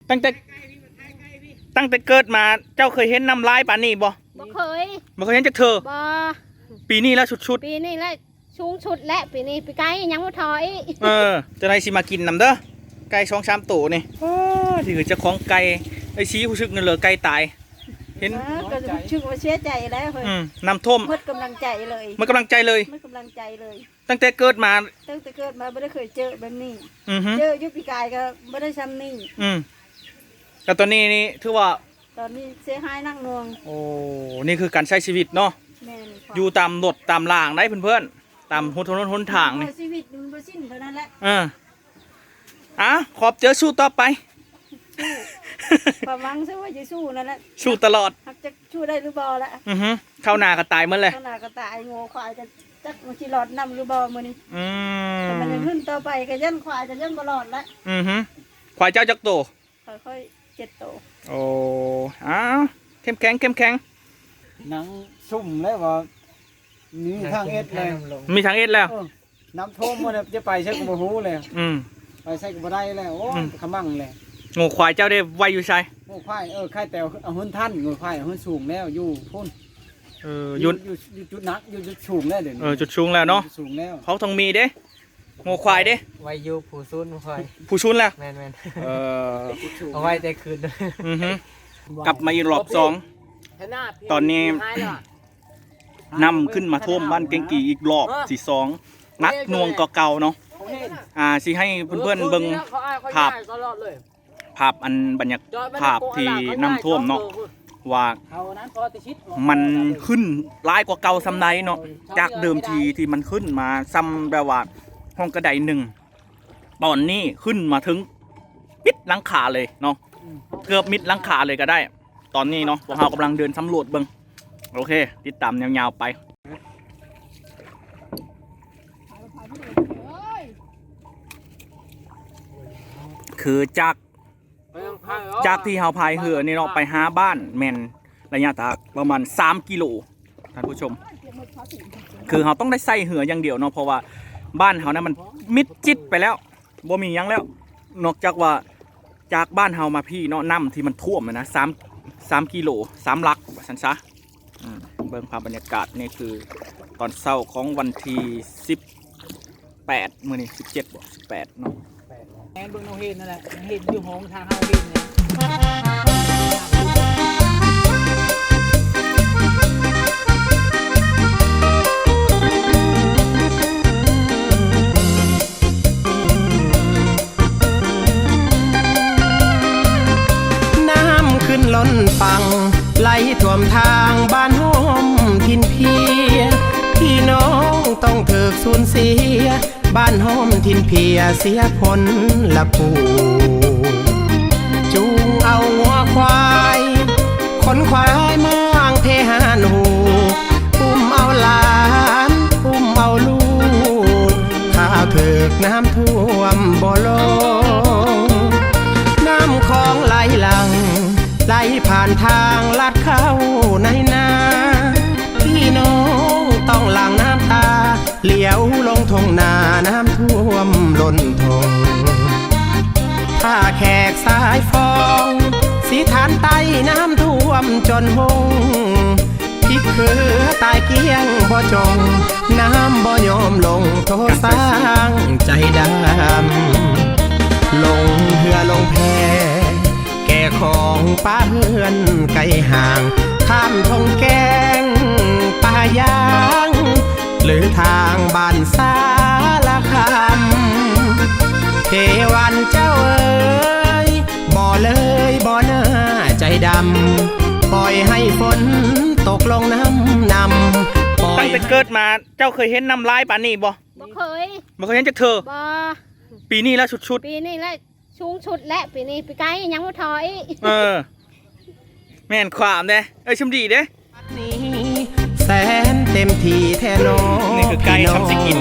ຕັ້ງແຕ່ ຕັ້ງແຕ່ເກີດມາ ເຈົ້າເຄີຍເຫັນນ້ຳຫຼາຍປານນີ້ບໍ່? ບໍ່ເຄີຍ ບໍ່ເຄີຍເຫັນຈັກເທື່ອ. ບໍ່. ປີນີ້ລະສຸດໆ. ປີນີ້ລະສູງສຸດແລ້ວ ປີນີ້ ປີກາຍຍັງບໍ່ທໍ່ອີກ. ເອີ ຈັ່ງໃດຊິມາກິນນຳເດີ ໄກ່ສອງສາມໂຕນີ້. ອ້າ ນີ້ຄືເຈົ້າຂອງໄກ່. ໄອ້ສີຮູ້ສຶກແນວໃດ ໄກ່ຕາຍ? ເຫັນ ເອີ ກໍຮູ້ສຶກວ່າເສຍໃຈແລ້ວເຮີ້ຍ. ອືມ ນ້ຳຖ້ວມ ໝົດກຳລັງໃຈເລີຍ ໝົດກຳລັງໃຈເລີຍ ໝົດກຳລັງໃຈເລີຍ. ຕັ້ງແຕ່ເກີດມາ ຕັ້ງແຕ່ເກີດມາບໍ່ໄດ້ເຄີຍເຈີແບບນີ້. ອືຮຶ ເຈີຢູ່ປີກາຍກໍບໍ່ໄດ້ຊ່ຳນີ້. ອືມ ແລ້ວຕອນນີ້ນີ້ຖືວ່າ ຕອນນີ້ເສຍຫາຍໜັກໜ່ວງ. ໂອ້ ນີ້ຄືການໃຊ້ຊີວິດເນາະ. ແມ່ນ. ຢູ່ຕາມລົດຕາມລາງໄດ໋ເພື່ອນໆ ຕາມຫົນ ຖະໜົນຫົນທາງນີ້ ຊີວິດມັນບໍ່ສິ້ນເທົ່ານັ້ນແຫຼະ. ເອີ ອາ ຂອບໃຈ ສູ້ຕໍ່ໄປ. ຄວາມຫວັງຊື່ວ່າຈະສູ້ນັ້ນແຫຼະ ສູ້ຕະຫຼອດ. ຫາກຈະສູ້ໄດ້ຫຼືບໍ່ລະ. ອືຮຶ ເຂົ້ານາກໍຕາຍໝົດແຫຼະ ເຂົ້ານາກໍຕາຍ ງົວຄວາຍກໍຈັກມັນຊິລອດນຳຫຼືບໍ່ມື້ນີ້. ອືມ ຖ້າມັນຍັງຂຶ້ນຕໍ່ໄປກໍຢ້ານຄວາຍກໍຢ້ານບໍ່ລອດລະ. ອືຮຶ ຄວາຍເຈົ້າຈັກໂຕ? ຂ້ອຍ ຂ້ອຍເຈັດໂຕ. ໂອ້ ອ້າວ ເຂັ້ມແຂງ ເຂັ້ມແຂງ. ນັ່ງຊຸ່ມແລ້ວວ່າມີທາງເອັດແລ້ວ ມີທາງເອັດແລ້ວ. ເອີ ນ້ຳຖ້ວມໝົດແລ້ວ ຈະໄປໃສກໍບໍ່ຮູ້ແລ້ວ. ອືມ ໄປໃສກໍບໍ່ໄດ້ແລ້ວ. ໂອ້ຍ ອືມ ຂະມັງແລ້ວ. ງົວຄວາຍເຈົ້າໄດ້ໄວ້ຢູ່ໃສ? ງົວຄວາຍ ເອີ ໄຂ່ແຕ່ເອົາຫົນທັນ ງົວຄວາຍເອົາຫົນສູງແລ້ວ ຢູ່ພຸ້ນ. ເອີ ຢູ່ ຢູ່ ຢູ່ຈຸດໜັກ ຢູ່ຈຸດສູງແລ້ວດຽວນີ້. ເອີ ຈຸດສູງແລ້ວເນາະ ຈຸດສູງແລ້ວ. ເຂົາຕ້ອງມີເດ້ ງົວຄວາຍເດ້ ໄວ້ຢູ່ພູສູນ ຜູ້ຄອຍ ພູສູນແລ້ວ. ແມ່ນໆ ເອີ ເອົາໄວ້ແຕ່ຄືນ. ອືຮຶ ກັບມາອີກລອບສອງ. ຕອນນີ້ນ້ຳຂຶ້ນມາຖ້ວມບ້ານເກັງກີອີກລອບທີສອງ ໜັກໜ່ວງກວ່າເກົ່າເນາະ. ອ່າ ຊິໃຫ້ເພື່ອນໆເບິ່ງພາບ ພາບອັນບັນຍາ ພາບທີ່ນ້ຳຖ້ວມເນາະ ວ່າມັນຂຶ້ນຫຼາຍກວ່າເກົ່າສ່ຳໃດເນາະ. ຈາກເດີມທີທີ່ມັນຂຶ້ນມາສ່ຳແບບວ່າຫ້ອງກະໄດໜຶ່ງ ຕອນນີ້ຂຶ້ນມາເຖິງມິດຫຼັງຄາເລີຍເນາະ ເກືອບມິດຫຼັງຄາເລີຍກໍໄດ້. ຕອນນີ້ເນາະ ພວກເຮົາກຳລັງເດີນສຳຫຼວດເບິ່ງ. ໂອເຄ ຕິດຕາມຍາວໆໄປ. ຄືຈາກ ຈາກທີ່ເຮົາພາຍເຮືອນີ້ເນາະ ໄປຫາບ້ານ ແມ່ນໄລຍະທາງປະມານສາມກິໂລ ທ່ານຜູ້ຊົມ. ຄືເຮົາຕ້ອງໄດ້ໃຊ້ເຮືອຢ່າງດຽວເນາະ ເພາະວ່າບ້ານເຮົານະມັນມິດຈິດໄປແລ້ວ ບໍ່ມີຫຍັງແລ້ວ ນອກຈາກວ່າຈາກບ້ານເຮົາມາພີ້ເນາະ ນ້ຳທີ່ມັນຖ້ວມນະ ສາມ ສາມກິໂລ ສາມຫຼັກວ່າຊັ້ນຊະ. ອືມ ເບິ່ງພາບບັນຍາກາດ ນີ້ຄືຕອນເຊົ້າຂອງວັນທີສິບແປດ ມື້ນີ້ສິບເຈັດບໍ ສິບແປດເນາະ. ແມ່ນ ເບິ່ງນ້ອງເຫັນນັ້ນແຫຼະ ເຫັນຢູ່ຫ້ອງທາງເຮົາເຫັນ. ນ້ຳຂຶ້ນລົ້ນຝັ່ງ ໄຫຼຖ້ວມທາງບ້ານໂຮມຖິ່ນເພຍ ພີ່ນ້ອງຕ້ອງຖືກສູນເສຍ ບ້ານໂຮມຖິ່ນເພຍເສຍຜົນລະພູ. ຈູງເອົາງົວຄວາຍ ຂົນຂວາຍມາວາງເພຫານຫູ ອຸ້ມເອົາຫຼານ ອຸ້ມເອົາລູກ ຂ້າວຖືກນ້ຳຖ້ວມບໍ່ລົງ ນ້ຳຂອງໄຫຼຫຼັ່ງ ໄຫຼຜ່ານທາງລັດເຂົ້າໃນນາ ພີ່ນ້ອງຕ້ອງຫຼັ່ງນ້ຳຕາ ຫຼຽວລົງທົ່ງນາ ນ້ຳຖ້ວມລົ້ນທົ່ງ ຖ້າແຂກສາຍຟອງ ຊິທານໄຕ້ນ້ຳຖ້ວມຈົນຫົ່ງ ພິກເຄືອຕາຍກ້ຽງບໍ່ຈົງ ນ້ຳບໍ່ຍອມລົງ ໂທສາງໃຈດຳ ລົງເຮືອລົງແພ ແກ່ຂອງປາເຮືອນໄກຫ່າງ ຂ້າມທົ່ງແກ້ງປ່າຢາງ ຫຼືທາງບ້ານສາລະຄຳ ເທວັນເຈົ້າເອີຍ ບໍ່ເລີຍບໍ່ໜ້າໃຈດຳ ປ່ອຍໃຫ້ຝົນຕົກລົງນຳນຳ ປ່ອຍ ຕັ້ງແຕ່ເກີດມາ ເຈົ້າເຄີຍເຫັນນ້ຳຫຼາຍປານນີ້ບໍ່? ບໍ່ເຄີຍ ບໍ່ເຄີຍເຫັນຈັກເທື່ອ. ບໍ່. ປີນີ້ລະສຸດໆ. ປີນີ້ລະສູງສຸດແລ້ວ ປີນີ້ ປີກາຍຍັງບໍ່ທໍ່ອີກ. ເອີ ແມ່ນຄວາມເດ້ ເອີຍ ຊຳດີເດ້. ນີ້ແສນເຕັມທີ່ແທ້ນ້ອງ ນີ້ຄືໄກ່ ພີ່ນ້ອງ ຄຳຊິກິນ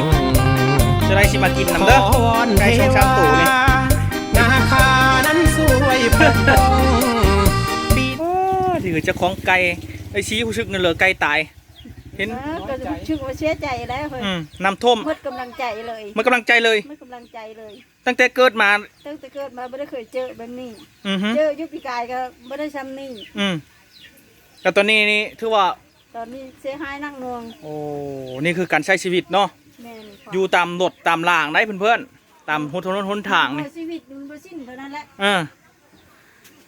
ຈະໄດ້ຊິມາກິນນຳເດີ ໄກ່ສອງສາມໂຕນີ້ ນາຄານັ້ນຊ່ວຍປົກປ້ອງ. ອ້າ ນີ້ຄືເຈົ້າຂອງໄກ່ ໄອ້ສີຮູ້ສຶກແນວໃດ ໄກ່ຕາຍ? ເຫັນ ເອີ ກໍຮູ້ສຶກວ່າເສຍໃຈແລ້ວເຮີ້ຍ. ອືມ ນ້ຳຖ້ວມ ໝົດກຳລັງໃຈເລີຍ ໝົດກຳລັງໃຈເລີຍ ໝົດກຳລັງໃຈເລີຍ. ຕັ້ງແຕ່ເກີດມາ ຕັ້ງແຕ່ເກີດມາບໍ່ໄດ້ເຄີຍເຈີແບບນີ້. ອືຮຶ ເຈີຢູ່ປີກາຍກໍບໍ່ໄດ້ຊ່ຳນີ້. ອືມ ແລ້ວຕອນນີ້ນີ້ຖືວ່າ ຕອນນີ້ເສຍຫາຍໜັກໜ່ວງ. ໂອ້ ນີ້ຄືການໃຊ້ຊີວິດເນາະ. ແມ່ນ. ຢູ່ຕາມລົດຕາມລາງໄດ໋ເພື່ອນໆ ຕາມຫົວຖະໜົນຫົນທາງນີ້ ເອົາຊີວິດມັນບໍ່ສິ້ນເທົ່ານັ້ນແຫຼະ. ເອີ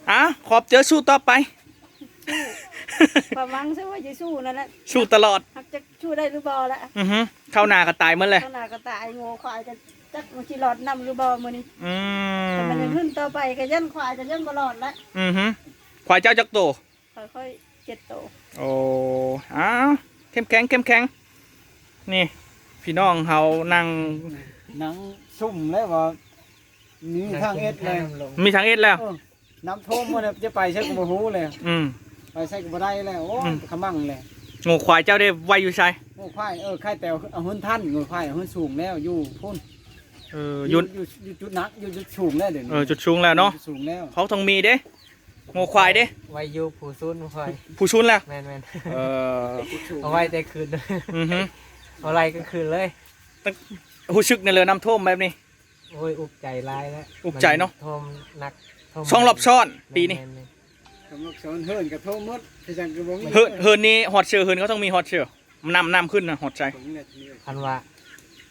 ອ່ະ ຂອບເຈີສູ້ຕໍ່ໄປ. ຄວາມຫວັງຊື່ວ່າຈະສູ້ນັ້ນແຫຼະ ສູ້ຕະຫຼອດ. ຫາກຈະສູ້ໄດ້ຫຼືບໍ່ລະ. ອືຮຶ ເຂົ້ານາກໍຕາຍໝົດແຫຼະ ເຂົ້ານາກໍຕາຍ ງົວຄວາຍກໍຈັກມັນຊິລອດນຳຫຼືບໍ່ມື້ນີ້. ອືມ ຖ້າມັນຍັງຂຶ້ນຕໍ່ໄປກໍຢ້ານຄວາຍກໍຢ້ານບໍ່ລອດລະ. ອືຮຶ ຄວາຍເຈົ້າຈັກໂຕ? ຂ້ອຍ ຂ້ອຍເຈັດໂຕ. ໂອ້ ອ້າວ ເຂັ້ມແຂງ ເຂັ້ມແຂງ. ນີ້ ພີ່ນ້ອງເຮົານັ່ງ ນັ່ງຊຸ່ມແລ້ວວ່າ ມີທາງເອັດແລ້ວ ມີທາງເອັດແລ້ວ. ເອີ ນ້ຳຖ້ວມໝົດແລ້ວ ຈະໄປໃສກໍບໍ່ຮູ້ແລ້ວ. ອືມ ໄປໃສກໍບໍ່ໄດ້ແລ້ວ. ໂອ້ຍ ອືມ ຂະມັງແລ້ວ. ງົວຄວາຍເຈົ້າໄດ້ໄວ້ຢູ່ໃສ? ງົວຄວາຍ ເອີ ໄຂ່ແຕ່ເອົາເຮືອນທັນ ງົວຄວາຍເອົາເຮືອນສູງແລ້ວ ຢູ່ພຸ້ນ. ເອີ ຢູ່ ຢູ່ ຢູ່ຈຸດໜັກ ຢູ່ຈຸດສູງແລ້ວດຽວນີ້. ເອີ ຈຸດສູງແລ້ວເນາະ ຈຸດສູງແລ້ວ. ເຂົາຕ້ອງມີເດ້ ງົວຄວາຍເດ້ ໄວ້ຢູ່ພູຊູນ ງວຄວາຍ ພູຊູນແລ້ວ. ແມ່ນໆ ເອີ ເອົາໄວ້ແຕ່ຄືນ. ອືຮຶ ເອົາໄວ້ກາງຄືນເລີຍ. ຮູ້ສຶກແນວໃດ ນ້ຳຖ້ວມແບບນີ້? ໂອ້ຍ ອຸກໃຈຫຼາຍແລ້ວ ອຸກໃຈເນາະ ມັນຖ້ວມໜັກ ຖ້ວມສອງລອບຊ້ອນປີນີ້. ແມ່ນໆ ສອງລອບຊ້ອນ ເຮືອນກໍຖ້ວມໝົດ ຄືຈັ່ງກໍບໍ່ມີ ເຮືອນ ເຮືອນນີ້ຮອດເຊີ ເຮືອນເຂົາຕ້ອງມີຮອດເຊີ. ນ້ຳ ນ້ຳຂຶ້ນນະຮອດໃສ? ຄັນວ່າ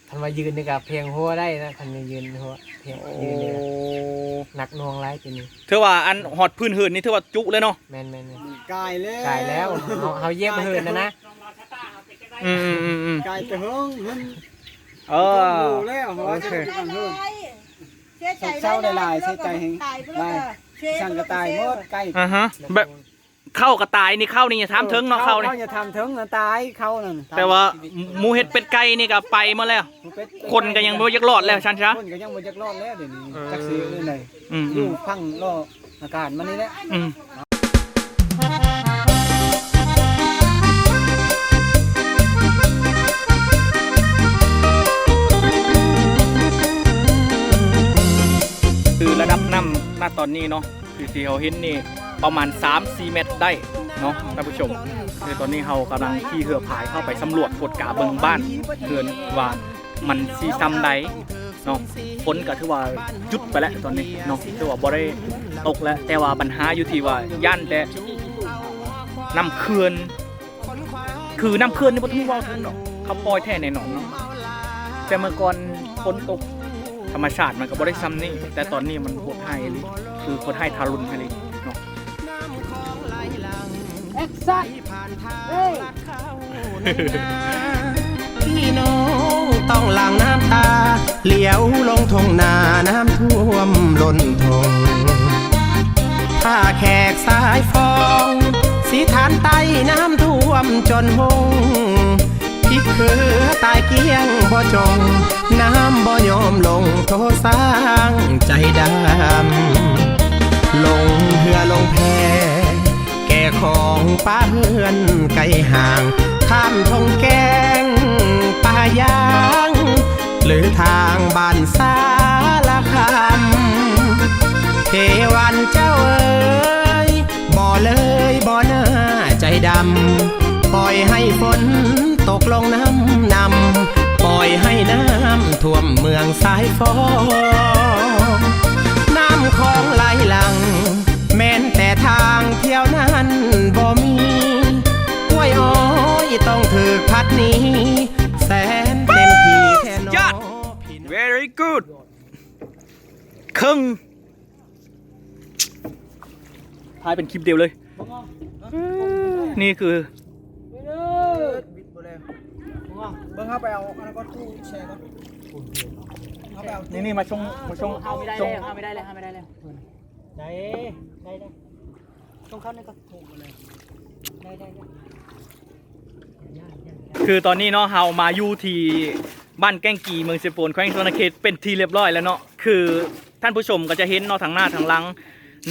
ຄັນວ່າຢືນນີ້ກໍພຽງຫົວໄດ້ນະ ຄັນຢືນຫົວ ພຽງ ໂອ້ ຢືນນີ້ນະ ໜັກໜ່ວງຫຼາຍປີນີ້. ຖືວ່າອັນຮອດພື້ນເຮືອນນີ້ຖືວ່າຈຸເລີຍເນາະ. ແມ່ນໆໆ ມັນກາຍແລ້ວ ກາຍແລ້ວ ເຮົາ ເຮົາຢຽບເຮືອນນະນະ. ອືມໆໆ ກາຍແຕ່ເຮືອນ ເອີ ໂອເຄ ເສຍໃຈຫຼາຍໆ ເສຍໃຈແຮງຫຼາຍ ຊ່າງກະຕ່າຍໝົດ ໄກ່ ອ່າຮະ ແບບ ເຂົ້າກໍຕາຍນີ້ ເຂົ້ານີ້ຢ່າຖາມເຖິງເນາະ. ເອີ ເຂົ້ານີ້ ເຂົ້າຢ່າຖາມເຖິງນະ ຕາຍເຂົ້ານັ້ນ. ແຕ່ວ່າໝູເຫັດເປັດໄກ່ນີ້ກໍໄປໝົດແລ້ວ ໝູເປັດໄກ່ ຄົນກໍຍັງບໍ່ຢາກລອດແລ້ວ ຊັ້ນຊະ ຄົນກໍຍັງບໍ່ຢາກລອດແລ້ວດຽວນີ້. ເອີ ຈັກຊິເອີ້ນໃດ ອືມໆ ຢູ່ຝັ່ງລໍອາການມັນນີ້ແຫຼະ. ອືມ ຄືລະດັບນ້ຳ ນະຕອນນີ້ເນາະ ຄືທີ່ເຮົາເຫັນນີ້ປະມານສາມສີ່ແມັດໄດ້ເນາະທ່ານຜູ້ຊົມ. ຄືຕອນນີ້ເຮົາກຳລັງຂີ່ເຮືອພາຍເຂົ້າໄປສຳຫຼວດກວດກາເບິ່ງບ້ານເຮືອນວ່າມັນຊິຊ່ຳໃດເນາະ. ຝົນກໍຖືວ່າຢຸດໄປແລ້ວຕອນນີ້ເນາະ ຖືວ່າບໍ່ໄດ້ຕົກແລ້ວ ແຕ່ວ່າບັນຫາຢູ່ທີ່ວ່າຢ້ານແຕ່ນ້ຳເຂື່ອນ ຄືນ້ຳເຂື່ອນນີ້ບໍ່ຕ້ອງເວົ້າເຖິງດອກ ເຂົາປ່ອຍແທ້ແນ່ນອນເນາະ. ແຕ່ເມື່ອກ່ອນຝົນຕົກ ທຳມະຊາດມັນກໍບໍ່ໄດ້ຊ່ຳນີ້ ແຕ່ຕອນນີ້ມັນໂຫດຮ້າຍອີ່ຫຼີ ຄືໂຫດຮ້າຍທາລຸນອີ່ຫຼີເນາະ. ແອັກຊັນ ເອີຍ ພີ່ນ້ອງຕ້ອງຫຼັ່ງນ້ຳຕາ ຫຼຽວລົງທົ່ງນານ້ຳຖ້ວມລົ້ນທົ່ງ ຖ້າແຂກສາຍຟອງ ຊິທານໄຕ້ນ້ຳຖ້ວມຈົນຫົ່ງ ພິກເຄືອຕາຍກ້ຽງບໍ່ຈົງ ນ້ຳບໍ່ຍອມລົງ ໂທສາງໃຈດຳ ລົງເຮືອລົງແພ ແກ່ຂອງປາເຮືອນໄກຫ່າງ ຂ້າມທົ່ງແກ້ງປ່າຢາງ ຫຼືທາງບ້ານສາລະຄຳ ເທວັນເຈົ້າເອີຍ ບໍ່ເລີຍບໍ່ໜ້າໃຈດຳ ປ່ອຍໃຫ້ຝົນຕົກລົງນຳນຳ ປ່ອຍໃຫ້ນ້ຳຖ້ວມເມືອງສາຍຟອງ ນ້ຳຂອງໄຫຼຫຼັ່ງ ແມ່ນແຕ່ທາງທ່ຽວນັ້ນບໍ່ມີ ຫ້ວຍໂອ້ຍຕ້ອງຖືກພັດໜີ ແສນເຕັມທີ່ແທ້ນໍ very good ເຄິ່ງ ຖ່າຍເປັນຄລິບດຽວເລີຍ ນີ້ຄື ເບິ່ງ ເຮົາໄປເອົາອັນນັ້ນກ່ອນ ຕູ້ແຊ່ກ່ອນ ເຮົາໄປເອົາ ນີ້ໆ ມາຊົງ ມາຊົງ ເຮົາໄປເອົາ ເຮົາໄປເອົາ ເຮົາໄປເອົາ ໃດ ໃດ ໃດ ສົ່ງເຂົ້ານີ້ກ່ອນ ໄດ້ ໄດ້ ໄດ້ ຄືຕອນນີ້ເນາະ ເຮົາມາຢູ່ທີ່ບ້ານແກ້ງກີ ເມືອງເຊໂປນ ແຂວງສະຫວັນນະເຂດ ເປັນທີ່ລຽບຮ້ອຍແລ້ວເນາະ. ຄືທ່ານຜູ້ຊົມກໍຈະເຫັນເນາະ ທາງໜ້າທາງຫຼັງ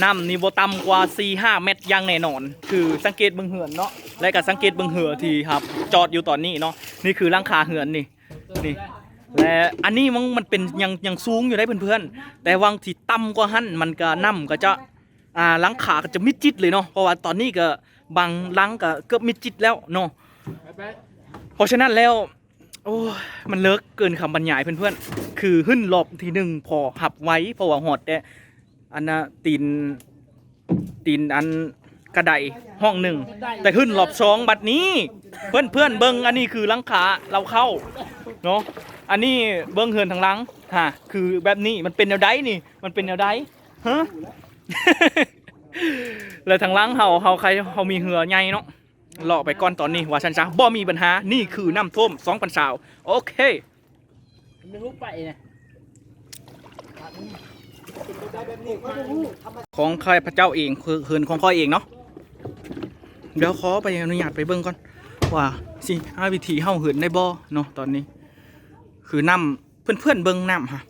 ນ້ຳນີ້ບໍ່ຕ່ຳກວ່າສີ່ຫ້າແມັດຢ່າງແນ່ນອນ. ຄືສັງເກດເບິ່ງເຮືອນເນາະ ແລະກໍສັງເກດເບິ່ງເຮືອທີ່ເຮົາຈອດຢູ່ຕອນນີ້ເນາະ ນີ້ຄືຫຼັງຄາເຮືອນນີ້ ນີ້ ແລະອັນນີ້ມັນ ມັນເປັນຫຍັງ ຫຍັງສູງຢູ່ໄດ໋ເພື່ອນໆ ແຕ່ຫວ່າງທີ່ຕ່ຳກວ່າຫັ້ນ ມັນກໍ ນ້ຳກໍຈະ ອ່າ ຫຼັງຄາກໍຈະມິດຈິດເລີຍເນາະ ເພາະວ່າຕອນນີ້ກໍບາງຫຼັງກໍເກືອບມິດຈິດແລ້ວເນາະ. ເພາະສະນັ້ນແລ້ວ ໂອ້ຍ ມັນເລິກເກີນຄຳບັນຍາຍເພື່ອນໆ ຄືຫຶ້ນລອບທີໜຶ່ງພໍຮັບໄວ ເພາະວ່າຮອດແຕ່ອັນນ່າ ຕີນ ຕີນອັນກະໄດຫ້ອງໜຶ່ງ ແຕ່ຫຶ້ນລອບສອງບັດນີ້ ເພື່ອນໆເບິ່ງ ອັນນີ້ຄືຫຼັງຄາເຮົາເຂົ້າເນາະ ອັນນີ້ເບິ່ງເຮືອນທາງຫຼັງຫາ ຄືແບບນີ້ ມັນເປັນແນວໃດນີ້ ມັນເປັນແນວໃດ ຮະ ແລ້ວທາງຫຼັງເຮົາ ເຮົາໃຄ ເຮົາມີເຮືອໃຫຍ່ເນາະ ເລາະໄປກ່ອນຕອນນີ້ວ່າຊັ້ນຊະ ບໍ່ມີບັນຫາ ນີ້ຄືນ້ຳຖ້ວມສອງພັນຊາວ ໂອເຄ ມັນຮູ້ໄປນະ ຂອງຂ້າພະເຈົ້າເອງ ຄືເຮືອນຂອງຂ້ອຍເອງເນາະ ດຽວຂໍໄປອະນຸຍາດໄປເບິ່ງກ່ອນ ວ່າຊິຫາວິທີເຮົາເຮືອນໄດ້ບໍ່ເນາະ ຕອນນີ້ ຄືນ້ຳ ເພື່ອນໆເບິ່ງນ້ຳຫາ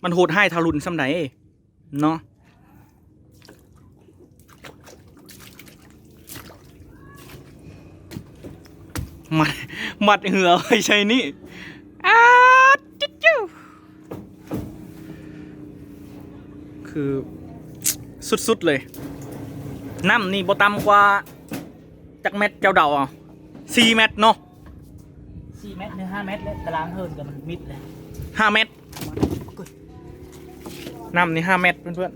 ມັນໂຫດຮ້າຍທາລຸນສ່ຳໃດ ເນາະ ມັດ ມັດເຮືອໄວ້ໃສ່ນີ້ ອາດ ຈຸດຈຸ ຄືສຸດໆເລີຍ ນ້ຳນີ້ບໍ່ຕ່ຳກວ່າ ຈັກແມັດເຈົ້າເດົາເອົາ ສີ່ແມັດເນາະ ສີ່ແມັດ ຫຼື ຫ້າແມັດແຫຼະ ຕາລາງເຮືອນກໍມັນມິດແຫຼະ ຫ້າແມັດ ນ້ຳນີ້ຫ້າແມັດເພື່ອນ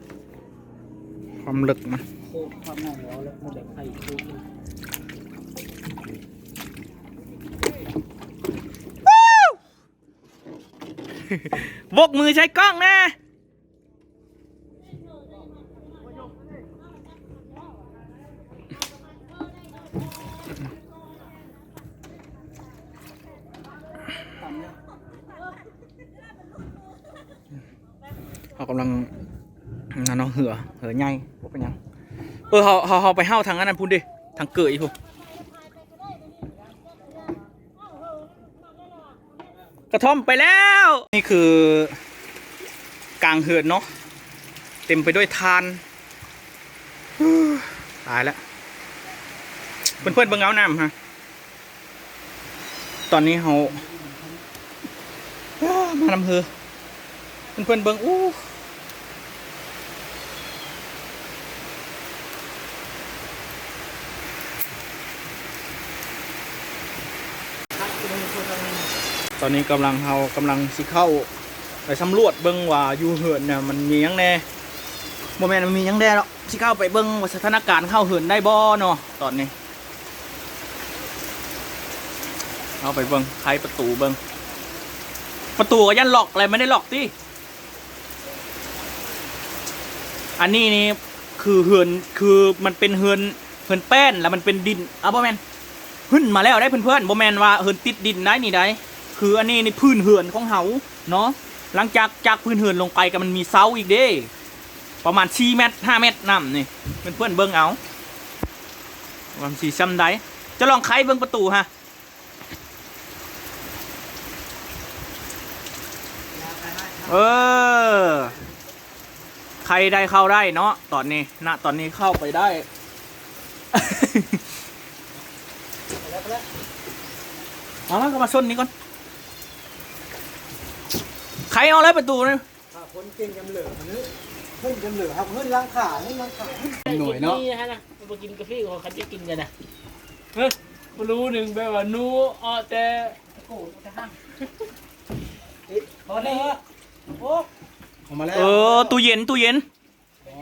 ໆ ຄວາມເລິກມັນ ໂຄດຄວາມໜັກແລ້ວ ແລ້ວມັນໄດ້ໄຂ່ໂຄດ ໂບກມືໃສ່ກ້ອງແດ່. ເຮົາກຳລັງ ນັ້ນເນາະ ເຮືອ ເຮືອໃຫຍ່ ບໍ່ເປັນຫຍັງ ເອີ ເຮົາ ເຮົາ ເຮົາໄປເຮົາທາງອັນນັ້ນພຸ້ນເດ ທາງເກີອີກພຸ້ນ. ກະທ່ອມໄປແລ້ວ ນີ້ຄືກາງເຮືອນເນາະ ເຕັມໄປດ້ວຍຖ່ານ ຕາຍລະ ເພື່ອນໆເບິ່ງເອົານ້ຳຫັ້ນ ຕອນນີ້ເຮົາ ມານຳເຮືອ ເພື່ອນໆເບິ່ງ ອູ້ ຕອນນີ້ກຳລັງ ເຮົາກຳລັງຊິເຂົ້າໄປສຳຫຼວດເບິ່ງວ່າຢູ່ເຮືອນນະ ມັນມີຫຍັງແດ່ ບໍ່ແມ່ນມັນມີຫຍັງແດ່ດອກ ຊິເຂົ້າໄປເບິ່ງວ່າສະຖານະການເຂົ້າເຮືອນໄດ້ບໍ່ເນາະ ຕອນນີ້ ເຮົາໄປເບິ່ງ ໄຂປະຕູເບິ່ງ ປະຕູກໍຢ້ານລັອກແຫຼະ ແມ່ນໄດ້ລັອກຕິ? ອັນນີ້ນີ້ຄືເຮືອນ ຄືມັນເປັນເຮືອນ ເຮືອນແປ້ນ ແລ້ວມັນເປັນດິນ ອາ ບໍ່ແມ່ນ ຂຶ້ນມາແລ້ວໄດ໋ເພື່ອນໆ ບໍ່ແມ່ນວ່າເຮືອນຕິດດິນໄດ໋ນີ້ໄດ໋ ຄືອັນນີ້ນີ້ພື້ນເຮືອນຂອງເຮົາເນາະ ຫຼັງຈາກ ຈາກພື້ນເຮືອນລົງໄປກໍມັນມີເສົາອີກເດ້ ປະມານສີ່ແມັດ ຫ້າແມັດ ນ້ຳນີ້ ເພື່ອນໆເບິ່ງເອົາ ວ່າມັນຊິສ່ຳໃດ ຈະລອງໄຂເບິ່ງປະຕູຫາ. ເອີ ໃຄໄດ້ເຂົ້າໄດ້ເນາະ ຕອນນີ້ ນະ ຕອນນີ້ເຂົ້າໄປໄດ້ ມາ ມາ ກໍມາຊົນນີ້ກ່ອນ ໄຂເອົາເລີຍປະຕູນີ້ ຖ້າຄົນເກັ່ງຍາມເຫຼີກ ເພິ່ນຍາມເຫຼີກ ເຮົາເຮີ້ນຫຼັງຄາ ເຮີ້ນຫຼັງຄາ ໜ່ວຍເນາະ ມັນບໍ່ກິນກາເຟ ເຂົາຈະກິນກັນນະ ເອີ ບໍ່ຮູ້ໜຶ່ງ ແບບວ່າໜູເອາະແຕ່ ໂອ້ ແຕ່ຫ້າງ ເອີ ໂອ້ ເຂົ້າມາແລ້ວ ເອີ ຕູ້ເຢັນ ຕູ້ເຢັນ ອໍ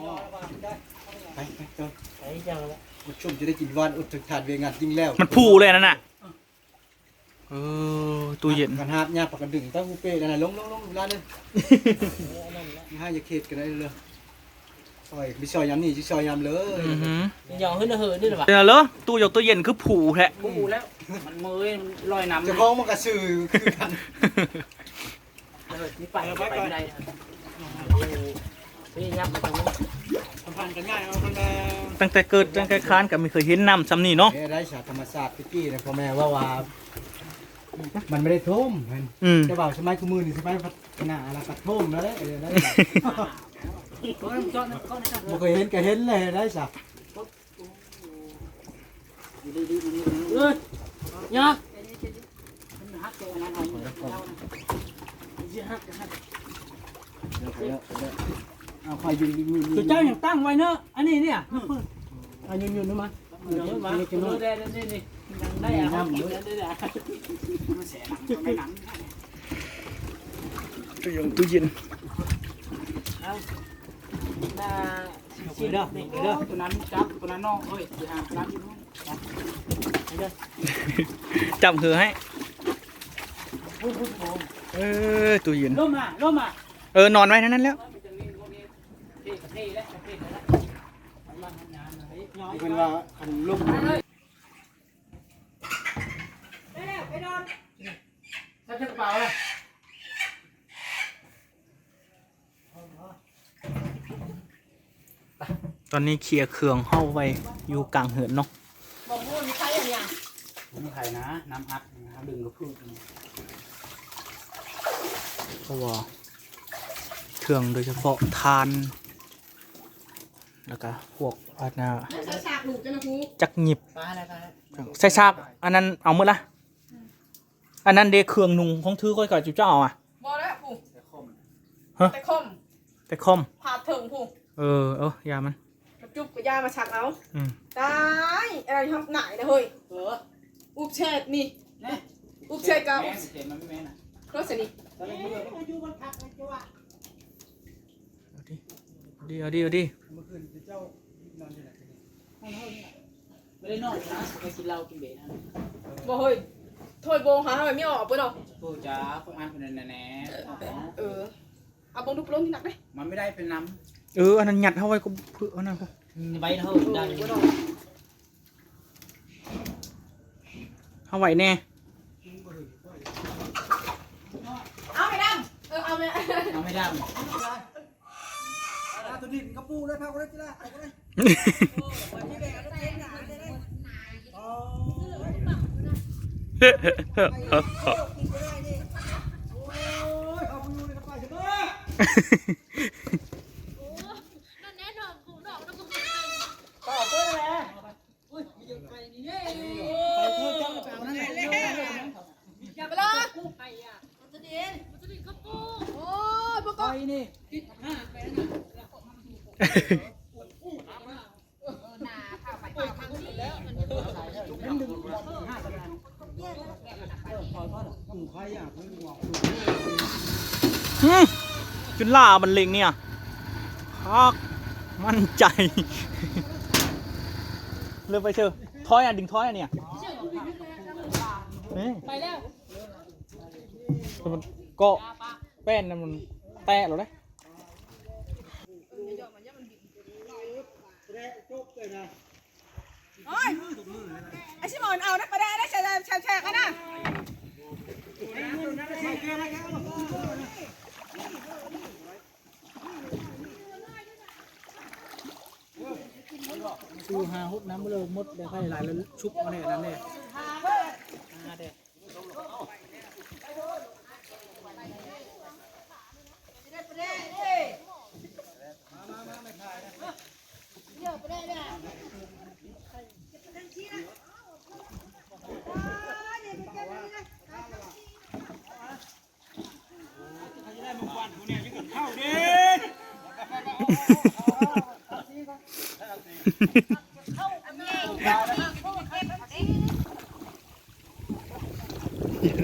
ໄປ ໄປ ໄປ ໄປ ກຸດຊຸມຈະໄດ້ກິນຫວານ ອົດເຖິງທານວຽງງານຈິງແລ້ວ ມັນຜູເລີຍນັ້ນນະ. ເອີ ຕູ້ເຢັນ ຄັນຫາບຍາປາກກະດຶງ ຕາຫູເປ້ນັ້ນນະ ລົງ ລົງ ລົງ ຫຼານເອີຍ ເອີ ອັນນັ້ນລະ ຫາຢ່າເຂດກັນໄດ້ເລີຍ ຊອຍ ມີຊອຍຍາມນີ້ ຊິຊອຍຍາມເລີຍ ອືຮຶ ຢາວເຮີນເຮີນີ້ລະຫວາ ເອີ ຕູ້ ຕູ້ເຢັນຄືຜູແທ້ ຜູແລ້ວ ມັນເມີຍ ມັນລອຍນ້ຳ ເຈົ້າຂອງມັນກະຊື່ຄືກັນ. ເອີ ມີໄປ ໄປບໍ່ໄດ້ ນີ້ຫຍັບໄປທາງໂນ້ນ ສຳພັນກັນງ່າຍເນາະ ເພິ່ນວ່າ ຕັ້ງແຕ່ເກີດ ຕັ້ງແຕ່ຄານກໍບໍ່ເຄີຍເຫັນນ້ຳສ່ຳນີ້ເນາະ ເອີ ໄດ້ສາ ທຳມະຊາດແຕ່ກີ້ນະ ພໍ່ແມ່ເວົ້າວ່າ ມັນບໍ່ໄດ້ຖ້ວມ ອືມ ແຕ່ວ່າສະໄໝຄູ່ມື້ນີ້ ສະໄໝພັດທະນາລະກະຖ້ວມເລີຍ ເອີ ໄດ້ສາ ບໍ່ເຄີຍເຫັນກໍເຫັນເລີຍ ໄດ້ສາ. ເອີຍ ຍາ ເອົາໄຟຢູ່ ເຈົ້າຍັງຕັ້ງໄວ້ເນາະ ອັນນີ້ເນຍ ເອົາ ຢຸນໆ ມາ ເອົາມາ ນີ້ ນີ້ ໄດ້ອາຫານກິນແລ້ວເດີ ມາແຊ່ໜັງ ຕ້ອງໄດ້ໜັງ ຕູ້ຢົງຕູ້ເຢັນ ເອົາ ໜ້າ ເອົາເດີ ເອົາເດີ ໂອ້ຍ ໂຕນັ້ນຈັບ ໂຕນັ້ນນ້ອງ ເອີຍ ຊິຫານຳຢູ່ ຈັບເຮືອໃຫ້ ພຸ້ນໆ ເອີ ຕູ້ເຢັນ ລົມມາ ລົມມາ ເອີ ນອນໄວ້ນັ້ນແລ້ວ ເພິ່ນວ່າຄັນລົມ ໄປແລ້ວ ໄປນອນ ໃສ່ກະເປົາລະ ຕອນນີ້ເຄຍເຄື່ອງເຮົາໄວ້ຢູ່ກາງເຮືອນເນາະ ບໍ່ຮູ້ມີໃຜອັນຫຍັງ ບໍ່ມີໃຜນະ ນ້ຳອັດ ເຮົາດຶງກະພືດ ເພາະວ່າເຄື່ອງໂດຍສະເພາະຖ່ານ ແລ້ວກະພວກອັນນ່າ ໃສ່ສາກລູກເຈົ້ານະ ຈັກຫຍິບ ໃສ່ສາກ ອັນນັ້ນເອົາໝົດລະ ອັນນັ້ນເດ ເຄື່ອງນຸ່ງຂອງຖືຂ້ອຍກໍຈຸເຈົ້າເອົາອະ ບໍ່ແລ້ວຜູ້ ຮະ ແຕ່ຄອມ ແຕ່ຄອມ ພາດເຖິງຜູ້ ເອີ ເອີ ຢ່າມັນ ມາຈຸບກໍຢ່າມາຊັກເອົາ ອືມ ຕາຍ ອັນນັ້ນຮອກໜາຍນະເຮີ້ຍ ເອີ ອຸບແຊດນີ້ ອຸບແຊດກໍອຸບ ແມ່ນ ແມ່ນ ແມ່ນນະ ໂລດຊະນີ້ ເອົາດິ ເອົາດິ ເອົາດິ ເມື່ອຄືນເຈົ້ານອນຢູ່ໃນ ບໍ່ໄດ້ນອນນະ ໄປກິນເຫຼົ້າກິນເບຍນະ ບໍ່ເຮີ້ຍ ໂທດໂບງຫາເຮົາໄປມີອອກເບິ່ງເນາະ ໂທດຈ້າ ຄົນອ່ານເພິ່ນນັ້ນແນ່ ເອີ ເອົາເບິ່ງດູ ປະໂລນນີ້ໜັກເດ້ ມັນບໍ່ໄດ້ເປັນນ້ຳ ເອີ ອັນນັ້ນຍັດເຮົາໄວ້ກໍເພື່ອອັນນັ້ນກໍ ໃບເຮົາໄດ້ ເຮົາໄວ້ແນ່ ເອົາແມ່ດຳ ເອີ ເອົາແມ່ ເອົາແມ່ດຳ ອາ ຕົວນີ້ເປັນກະປູເລີຍ ພາກເລີຍ ເອົາເລີຍ ຫືມ ຈຸນລາບັນເລັງເນຍ ຄັກ ໝັ້ນໃຈ ເລີຍໄປເຊີ ຖອຍອັນ ດຶງຖອຍອັນເນຍ ນີ້ ໄປແລ້ວ ເກາະແປ້ນນັ້ນມັນແຕະແລ້ວເດ້. ໂອ້ຍ ໄອ້ຊິມອນເອົານະປາແດກໄດ້ແຊກໆຫັ້ນນະ ຊື້ຫ້າຫົກນ້ຳເລີຍໝົດ ໄດ້ໄປຫຼາຍແລ້ວຊຸບເອົາແດ່ນັ້ນແດ່ ຫາແດ່. ຢ່າ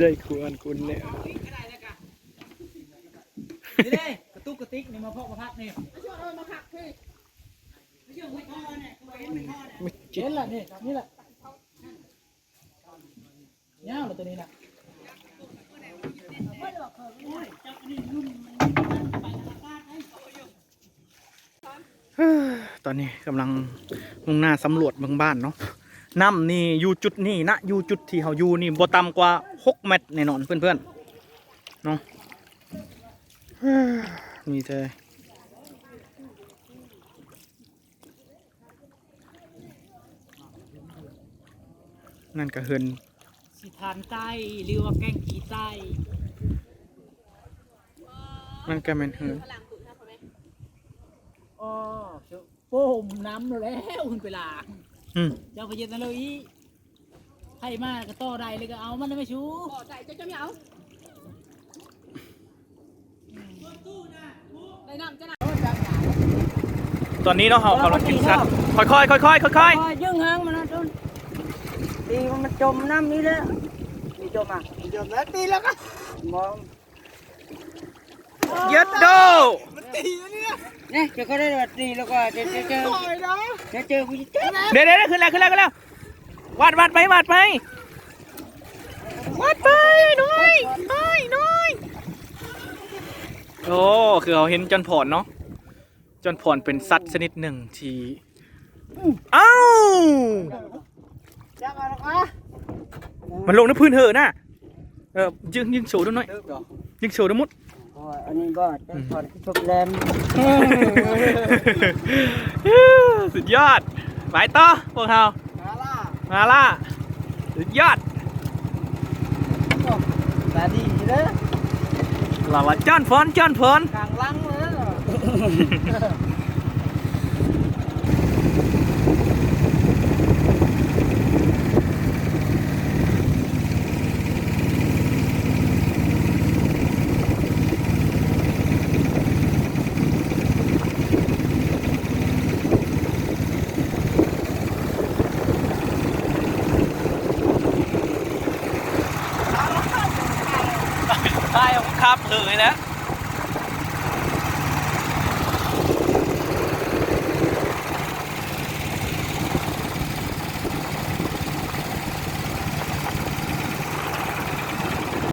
ໄດ້ຄວນຄຸນແລ້ວ ນີ້ເດ້ ກະຕຸກກະຕິກນີ້ ມາເພາະມາພັກນີ້ ເຫັນລະນີ້ ນີ້ລະ ຍາວລະໂຕນີ້ນະ. ຕອນນີ້ກຳລັງມຸ່ງໜ້າສຳຫຼວດເບິ່ງບ້ານເນາະ. ນ້ຳນີ້ຢູ່ຈຸດນີ້ນະ ຢູ່ຈຸດທີ່ເຮົາຢູ່ນີ້ບໍ່ຕ່ຳກວ່າຫົກແມັດແນ່ນອນເພື່ອນໆ ເນາະ. ມີແຕ່ ນັ້ນກະເຮືອນ ຊິທານໃຕ້ ຫຼືວ່າແກ້ງຜີໃຕ້ ນັ້ນກະແມ່ນເຮືອນ ອໍ ໂປ້ມນ້ຳແລ້ວ ເພິ່ນໄປລ້າງ ອືມ ເຈົ້າໄປເຮັດນັ້ນເລີຍອີກ ໃຜມາກະຕໍ່ໄດ້ເລີຍກະເອົາມັນໄດ້ໄໝຊູ ຕໍ່ໄດ້ ເຈົ້າຈະມີເອົາ ຕອນນີ້ເນາະ ເຮົາກຳລັງກິນສັດ ຄ່ອຍໆ ຄ່ອຍໆ ຄ່ອຍໆ ຈຶ່ງຫາງມັນນະ ໂດນ ຕີມັນ ມັນຈົມນ້ຳນີ້ແຫຼະ. ມັນຈົມອ່ະ ມັນຈົມແລ້ວ ຕີແລ້ວກໍ ບໍ່ ເຢັດໂດ! ມັນຕີຢູ່ນີ້ນະ. ນີ້ ເຈົ້າກໍໄດ້ວ່າຕີແລ້ວກໍ ເຈົ້າ ເຈົ້າ ເຈົ້າ ເຈົ້າ ເຈົ້າ ເຈົ້າ ເຈົ້າ ເຈົ້າ ເຈົ້າ ຂຶ້ນແລ້ວ ຂຶ້ນແລ້ວ ຂຶ້ນແລ້ວ. ວັດ ວັດໄປ ວັດໄປ ວັດໄປ ນ້ອຍ ນ້ອຍ ນ້ອຍ. ໂອ້ ຄືເຮົາເຫັນຈອນພອນເນາະ. ຈອນພອນເປັນສັດຊະນິດໜຶ່ງທີ່ ອ້າວ ມັນລົງໃນພື້ນເຫີນນະ. ເອີ ຍິງ ຍິງໂຊດູໜ້ອຍ ຍິງໂຊດູໝົດ. ອັນນີ້ບໍ່ ຈອນພອນຄືສົບແຫຼມ. ສຸດຍອດ. ໄປຕໍ່ພວກເຮົາ. ມາລະ ມາລະ ສຸດຍອດ. ຕາດີເດີ ລາວວ່າຈອນພອນ ຈອນພອນ ຂ້າງຫຼັງເລີຍ. ຖ່າຍຂອງຄັບເລີຍນະ.